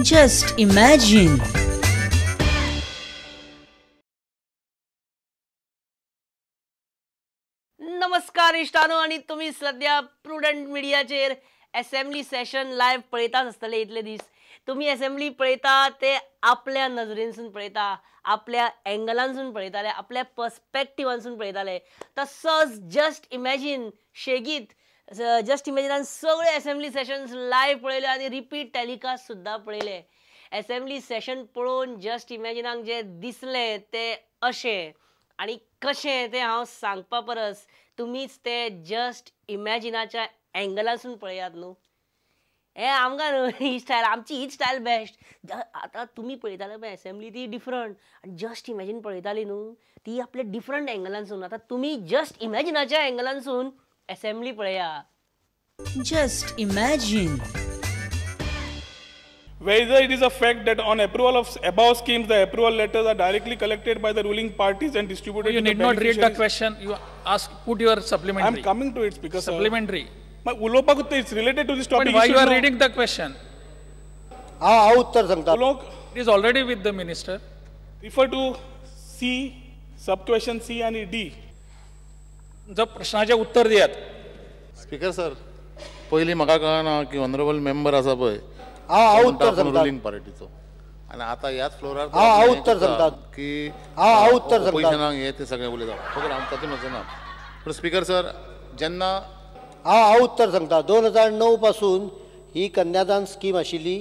Just imagine. नमस्कार इश्टानो, आनी तुमी सद्या प्रुडंट मिडियाचेर असेंब्ली सेशन लायव्ह पळयताच आसतले. इतले दीस तुमी असेंब्ली पळयता ते आपल्या नजरेनसून पळयता, आपल्या एंगलांसून पळयताले, आपल्या पर्स्पेक्टिवांसून पळयताले. तसोच जस्ट इमॅजीन शेगीत जस्ट इमॅजिनान सगळे असेंब्ली सेशन्स लायव्ह पळयले आनी रिपीट टेलिकास्ट सुद्दां पळयले. असेंब्ली सेशन पळोवन जस्ट इमॅजिनाक जें दिसलें तें अशें आनी कशें तें हांव सांगपा परस तुमीच तें जस्ट इमॅजिनाच्या एंगलासून पळयात न्हू. हें आमकां न्हू ही स्टायल, आमची हीच स्टायल बेस्ट. आतां तुमी पळयताले पळय असेंब्ली ती डिफरंट, आनी जस्ट इमॅजीन पळयताली न्हू ती आपल्या डिफरंट एंगलांसून. आतां तुमी जस्ट इमॅजिनाच्या एंगलांसून असेंब्ली पळया. Just imagine. Whether it is a fact that on approval of above schemes, the approval letters are directly collected by the ruling parties and distributed. You to the need not read the beneficiaries. question. You ask, put your supplementary. I am coming to it, Speaker sir. Supplementary. My ulopak, it's related to this topic. But why you should are know. reading the question? हांव हांव उत्तर सांगता. Ulok, It is already with the minister. refer to C, sub question C and D. जो प्रश्नाचें उत्तर दियात. Speaker sir, पयलीं म्हाका कळना की ऑनरेबल मेंबर आसा पळय, हांव हांव उत्तर सांगता. रुलींग पार्टीचो, आनी आतां ह्याच फ्लोरार हांव हांव उत्तर सांगता. की हांव हांव उत्तर सांगता. ऑपोजिशनाक हे ते सगळें उलयता, खबर हांव तातूंत वचना. पूण स्पीकर सर, जेन्ना हांव हांव उत्तर सांगता. 2009 पासून ही कन्यादान स्कीम आशिल्ली.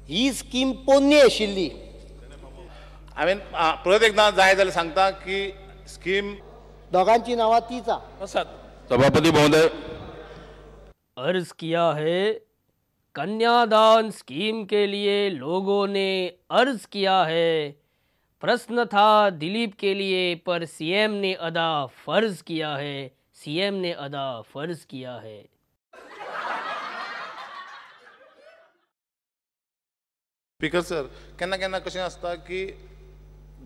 ही स्कीम पोन्नी आशिल्ली. हांवें परत एकदां जाय जाल्यार सांगता की स्कीम दोगांची नांवां तीच आहा. आसात. सभापती महोदय, अर्ज किया है कन्यादान स्कीम के लिए लोगों ने अर्ज किया है. प्रश्न था दिलीप के लिए पर सीएम ने अदा फर्ज किया है. सीएम ने अदा फर्ज किया है. स्पीकर सर, केन्ना केन्ना कशें आसता की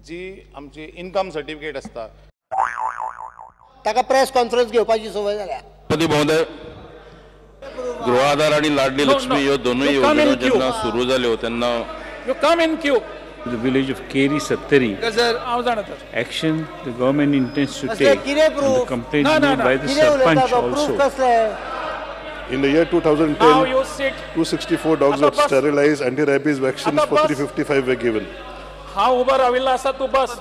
जी आमची इनकम सर्टिफिकेट आसता ताका प्रेस कॉन्फरन्स घेवपाची संवय जाल्या. सभापती महोदय, गृहाधार आणि लाडली No, Lakshmi no. ह्यो दोनूय You come योजना in queue. जेन्ना सुरू जाल्यो तेन्ना You come in queue. The village of Keri Sattari, हांव जाणा तर. action the government intends to कसले take कितें on the proof? complaint No, no, made no. by the कितें उलयता Sarpanch तो प्रूफ also. कसले? In the year 2010, Now you sit. 264 dogs आता were bus. sterilized, anti-rabies vaccines आता for bus. 355 were given. हांव उबो राविल्लो आसा, तूं बस.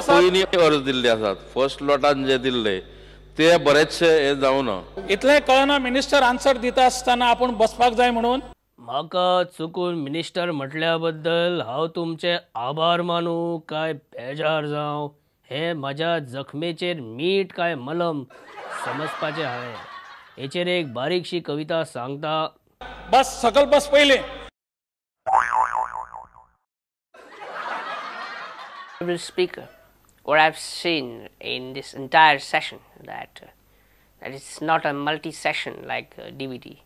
पयलीं अर्ज दिल्ले आसात, फर्स्ट लॉटान जे दिल्ले ते बरेचशे हे जावना. इतलें कळना मिनिस्टर आन्सर दिता आसतना आपूण बसपाक जाय म्हणून. म्हाका चुकून मिनिस्टर म्हटल्या बद्दल हांव तुमचे आभार मानू काय बेजार जावं हें म्हाज्या जखमेचेर मीठ काय मलम समजपाचें हांवें. हेचेर एक बारीकशी कविता सांगता. बस सकल बस पयलीं. Honorable Speaker, what I've seen in this entire session, that it's not a multi-session like DVD.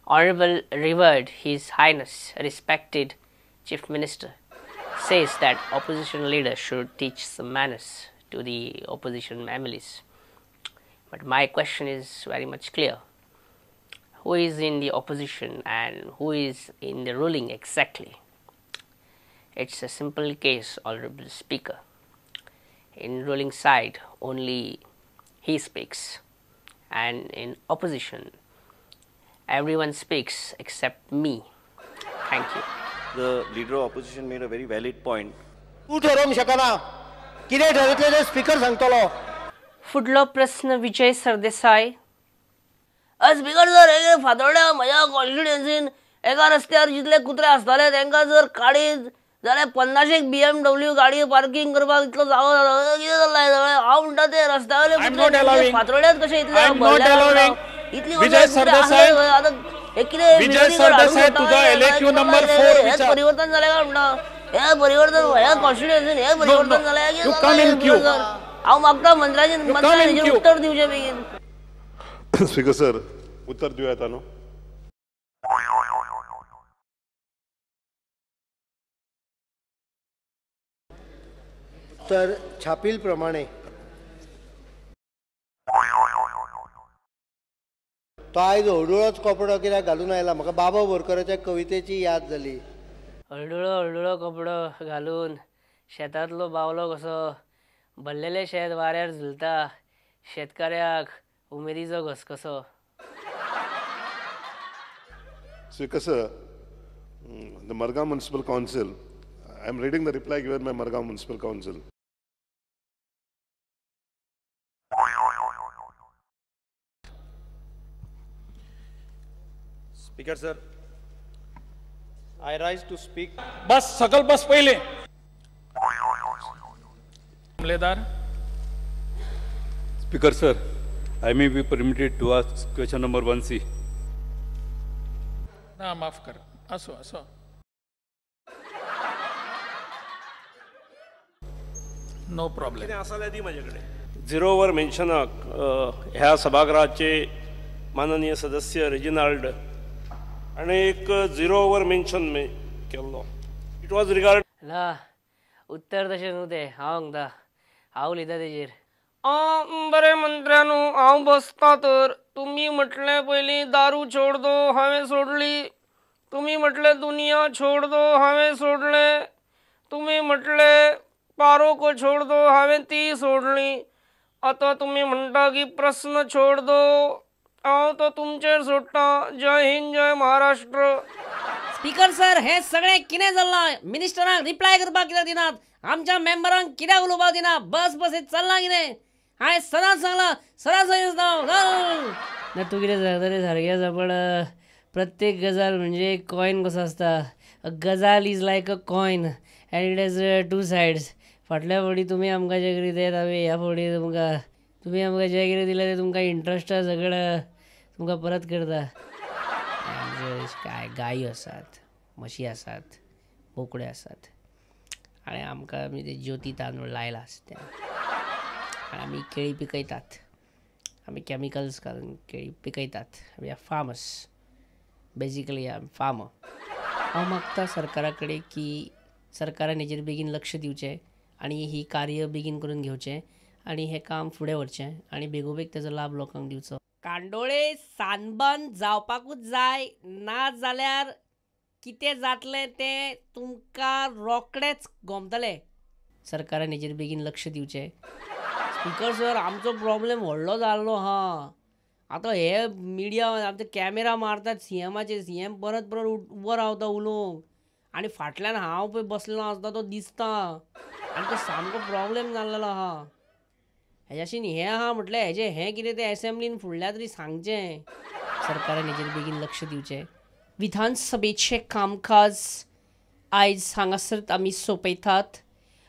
Honorable revered His Highness, respected Chief Minister, says that opposition leaders should teach some manners to the opposition families. But my question is very much clear. Who is in the opposition and who is in the ruling exactly? It's a simple case, Honorable Speaker. In ruling side, only he speaks, and in opposition, everyone speaks except me. Thank you. The leader of opposition made a very valid point. तूं ठरोवंक शकना कितें ठरयतलें तें speaker सांगतलो. फुडलो प्रस्न Vijay Sardesai. Speaker sir, हे फातोड्ड्या म्हज्या कॉन्स्टिट्युएन्सीन एका रस्त्यार जितले कुत्रे आसताले तांकां जर काडीत जाल्यार 50 BMW गाडी पार्किंग करपाक इतलो जागो जालो. कितें चल्लां हें सगळें? हांव म्हणटा ते रस्त्या वयले फातोड्ड्यात कशे इतले भरले, इतली विजय सरदेसाय, आतां हे कितें विजय सरदेसाय, तुजो LAQ number 4 हें परिवर्तन जालें काय म्हणटा? हें परिवर्तन ह्या कॉन्स्टिट्युएन्सीन हें परिवर्तन जालें. हांव मागता मंत्र्याचें उत्तर दिवचें बेगीन. स्पीकर सर, उत्तर दिवं येता न्हू? तर छापील प्रमाणे. तो आयज हळडुळोच कपडो कित्याक घालून आयला? म्हाका बाबा बोरकराच्या कवितेची याद जाली. हळडुळो हळडुळो कपडो घालून शेतांतलो बावलो कसो भरलेलें शेत वाऱ्यार झुलता, शेतकाऱ्याक उमेदीचो घसघसो. Speaker sir, the Margao Municipal Council, I am reading the reply given by Margao Municipal Council. Speaker sir, I rise to speak. बस सकल बस पहिले. मामलेदार. Speaker sir, I may be permitted to ask question number 1C. ना, माफ कर. असो असो. No problem. कितें आसा जाल्यार दी म्हाजे कडेन. झिरो ओवर मेन्शनाक ह्या सभागृहाचे माननीय सदस्य रेजिनाल्ड आनी एक झिरो ओवर मेन्शन केल्लो. It was regard. ना, उत्तर तशें न्हू तें. हांव सांगता, हांव उलयता तेजेर. बरें मंत्र्यानू, हांव बसता तर. तुमी म्हटलें पयलीं दारू छोड दो, हांवें सोडली. तुमी म्हटलें दुनिया छोड दो, हांवें सोडलें. तुमी म्हटलें पारो को छोड दो, हांवें ती सोडली. आतां तुमी म्हणटा की प्रस्न छोड दो, हांव तो तुमचेर सोडटा. जय हिंद, जय महाराष्ट्र. स्पीकर सर, हें सगळें कितें चल्लां? मिनिस्टरांक रिप्लाय करपाक कित्याक दिनात? आमच्या मेंबरांक कित्याक उलोवपाक दिना? बस बस हें चल्लां कितें? हांवें सदांच सांगलां, सदांच सांगितलं. ना तूं कितें सांगता तें सारकें आसा, पण प्रत्येक गजाल म्हणजे एक कॉयन कसो आसता. अ गजाल is like a coin and it has two sides. फाटल्या फावटी तुमी आमकां जें कितें दिलें, आमी ह्या फावटी तुमकां, तुमी आमकां जें कितें दिलें तें तुमकां इंट्रस्टा सगळें तुमकां परत करता. आमचे काय गायी आसात, म्हशी आसात, बोकड्यो आसात आनी आमकां आमी ते ज्योती तांदूळ लायला आसता आनी आमी केळी पिकयतात. आमी कॅमिकल्स घालून केळी पिकयतात. We are farmers, basically I am farmer. हांव मागता सरकारा कडेन की सरकारान हेजेर बेगीन लक्ष दिवचें आनी ही कार्य बेगीन करून घेवचें आनी हें काम फुडें व्हरचें आनी बेगोबेग तेजो लाभ लोकांक दिवचो. कांदोळे सानबन जावपाकूच जाय, ना जाल्यार कितें जातलें तें तुमकां रोखडेंच गोमतलें. सरकारान हेजेर बेगीन लक्ष दिवचें. स्पीकर सर, आमचो प्रॉब्लेम व्हडलो जाल्लो आहा. आतां हे मिडिया आमचे कॅमेरा मारतात सीएमाचे. सीएम परत परत उबो रावता उलोवंक आनी फाटल्यान हांव पळय बसलेलो आसता तो दिसता आनी तो सामको प्रॉब्लेम जाल्लेलो आहा. हेज्याशीन हें आहा म्हटल्यार हेजें हें कितें तें एसेंब्लीन फुडल्या तरी सांगचें. सरकारान हेजेर बेगीन लक्ष दिवचें. विधानसभेचें कामकाज आयज हांगासर आमी सोंपयतात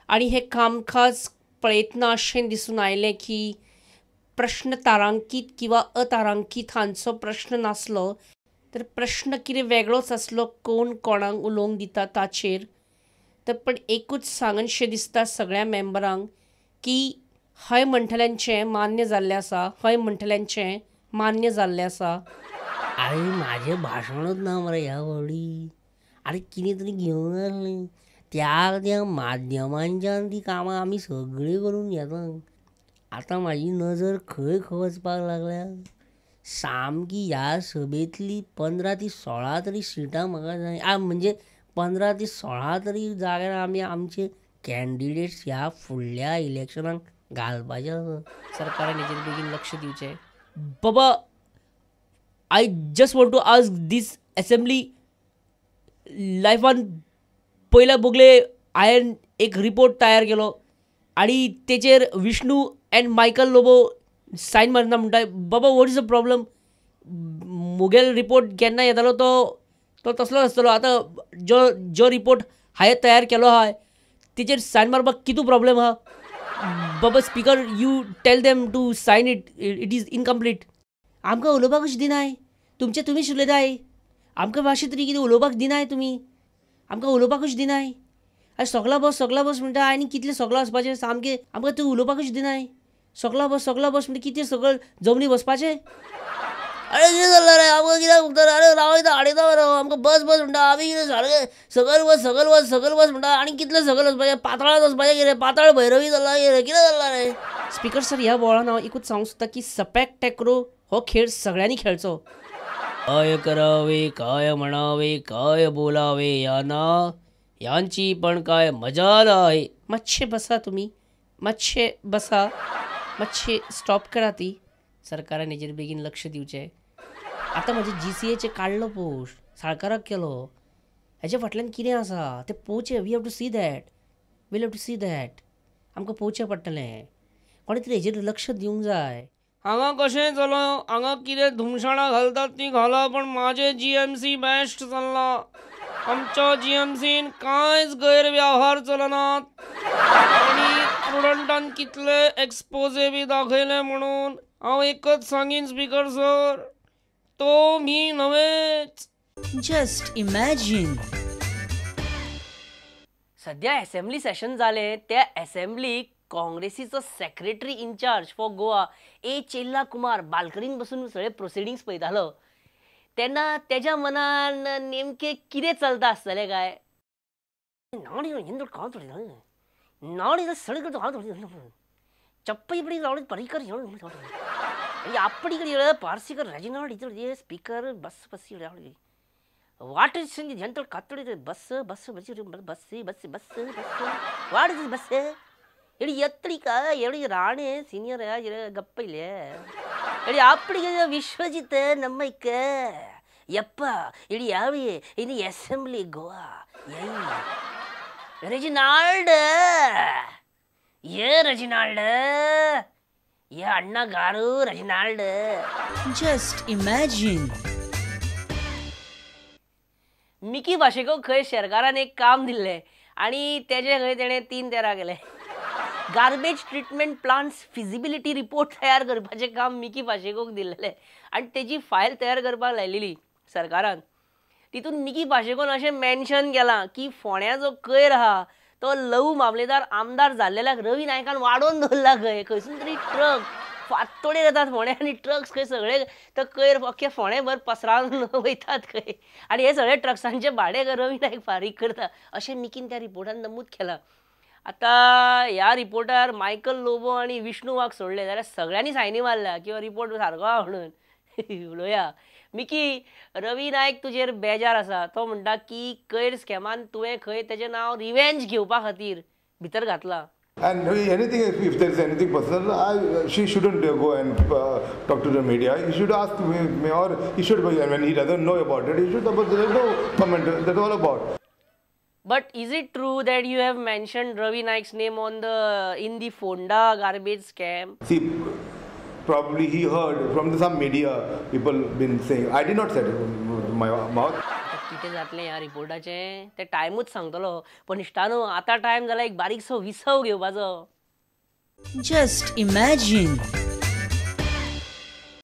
आनी हें कामकाज पळयतना अशें दिसून आयलें की प्रश्न तारांकीत किंवा अतारांकीत हांचो प्रश्न नासलो, तर प्रश्न कितें वेगळोच आसलो, कोण कोणाक उलोवंक दिता ताचेर. तर पण एकूच सांगनशें दिसता सगळ्या मेंबरांक की हय म्हणटल्यांचें मान्य जाल्लें आसा, हय म्हणटल्यांचें मान्य जाल्लें आसा. अरे म्हाजें भाशणूच ना मरे ह्या फावटी. आरे कितें तरी घेवन आसलें त्या त्या माध्यमांच्यान ती कामां आमी सगळीं करून घेता. आतां म्हाजी नजर खंय खंय वचपाक लागल्या, सामकी ह्या सभेंतली 15 ते 16 तरी सिटां म्हाका जाय. म्हणजे 15 ते 16 तरी जाग्यार आमी आमचे कॅन्डिडेट्स ह्या फुडल्या इलेक्शनाक घालपाचे आसा. सरकारान हेजेर बेगीन लक्ष दिवचें. बाबा, I just want to ask this assembly, लायफान पयल्या बोगले हांवें एक रिपोर्ट तयार केलो आनी तेचेर Vishnu and Michael Lobo sign मारना म्हणटा. बाबा, what is the problem? मुगेल रिपोर्ट केन्ना येतालो तो तो तसलोच आसतलो. आतां जो जो रिपोर्ट हांवें तयार केलो आहा तेचेर सायन मारपाक कितू प्रॉब्लम आहा? बाबा speaker, you tell them to sign it, it is incomplete. आमकां उलोवपाकूच दिनाय, तुमचें तुमीच उलयताय. आमकां मातशें तरी कितें उलोवपाक दिनाय तुमी, आमकां उलोवपाकूच दिनाय. आनी सगळो बस सगळो बस म्हणटा आनी कितलें सगळो वचपाचें सामकें आमकां तूं उलोवपाकूच दिनाय. सगळो बस सगळो बस म्हणटा कितें सगळं जमनी बसपाचें? अरे कितें जालां रे आमकां कित्याक म्हणटा? अरे रावयता हाडयता मरे आमकां बस बस म्हणटा. आमी कितें सारकें सकयल बस सकयल बस सकयल बस म्हणटा आनी कितलें सकयल वचपाचें? पाताळांत वचपाचें कितें? पाताळ भैरवी जालां कितें? कितें जालां रे? स्पीकर सर, ह्या बोवाळान हांव एकूच सांगूंक सोदता की सपॅक टॅक्रो हो खेळ सगळ्यांनी खेळचो. काय करावे काय म्हणावे काय बोलावे यांना, यांची पण काय मजाल आहे. मातशे बसा तुमी, मातशे बसा, मातशे स्टॉप करा ती. सरकारान हेजेर बेगीन लक्ष दिवचें. आतां म्हजे GCAचे काडलो पोस्ट, साळकाराक केलो, हेजे फाटल्यान कितें आसा तें पळोवचें. We have to see that, we have to see that. आमकां पळोवचें पडटलें, कोणें तरी हेजेर लक्ष दिवंक जाय. हांगा कशें चलो, हांगा कितें धुमशाणां घालतात ती घाला, पण म्हाजें GMC best चल्लां. आमच्या GMCन कांयच गैरव्यवहार चलनात आनी प्रुडंटान कितले एक्सपोजे बी दाखयले म्हणून हांव एकच सांगीन स्पीकर सर, तो मी नव्हेच. Just imagine. सध्या असेंब्ली सेशन जालें, त्या असेंब्लीक काँग्रेसीचो secretary incharge for Goa A Chella Kumar बाल्कनीन बसून सगळे प्रोसिडिंग्स पळयतालो. तेन्ना तेज्या मनान नेमकें कितें चलता आसतलें काय? Speaker bus bus what is bus bus bus bus bus what is bus ಎಡಿ ಎತ್ತಡಿಕ ಎಡಿ ರಾಣೆ ಸೀನಿಯರ್ ಗಪ್ಪ ಇಲ್ಲ ಎಡಿ ಅಪ್ಪಡಿಗೆ ವಿಶ್ವಜಿತ್ ನಮ್ಮೈಕ ಯಪ್ಪ ಇಡಿ ಯಾವ ಇನ್ನು assembly Goa I Reginald A Reginald A ಅಣ್ಣ gar Reginald. Just imagine. Mickey भाशेको खंय शेरकारान एक काम दिल्लें आनी तेजे खंय तेणें 3-13 केलें. Garbage treatment plants feasibility report तयार करपाचें काम मिकी पाशेकोक दिल्लें आनी तेजी फायल तयार करपाक लायलेली सरकारान. तितून मिकी पाशेकोन अशें मेन्शन केलां की फोंड्या जो कयर आहा तो लघु मामलेदार आमदार जाल्लेल्याक रवी नायकान वाडोवन दवरला खंय, खंयसून तरी ट्रक फांतोडेर येतात फोंड्या आनी ट्रक्स खंय सगळे तो कयर अख्खे फोंडेभर पसरावन वयतात खंय, आनी हे सगळे ट्रक्सांचें भाडें रवी नायक फारीक करता अशें मिकीन त्या रिपोर्टान नमूद केलां. आतां ह्या रिपोर्टार मायकल लोबो आनी विष्णू वाघ सोडले जाल्यार सगळ्यांनी सायनी मारल्या किंवा रिपोर्ट सारको आहा म्हणून. उलोवया. मिकी, रवी नायक तुजेर बेजार आसा, तो म्हणटा की कयर स्कॅमान तुवें खंय तेजें नांव रिवेंज घेवपा खातीर भितर घातलां. And anything, if there is anything personal, she shouldn't go and talk to the media. He should ask me, or he should, when he doesn't know about it, he should, there is no comment. That's all about. But is it true that you have mentioned Ravi Naik's name on the in the Fonda garbage scam? See, probably he heard from some media people been saying. I did not say it with my mouth. कितें जातलें ह्या रिपोर्टाचें तें टायमूच सांगतलो, पण इश्टानो आतां time जाला एक बारीकसो विसव घेवपाचो. Just imagine.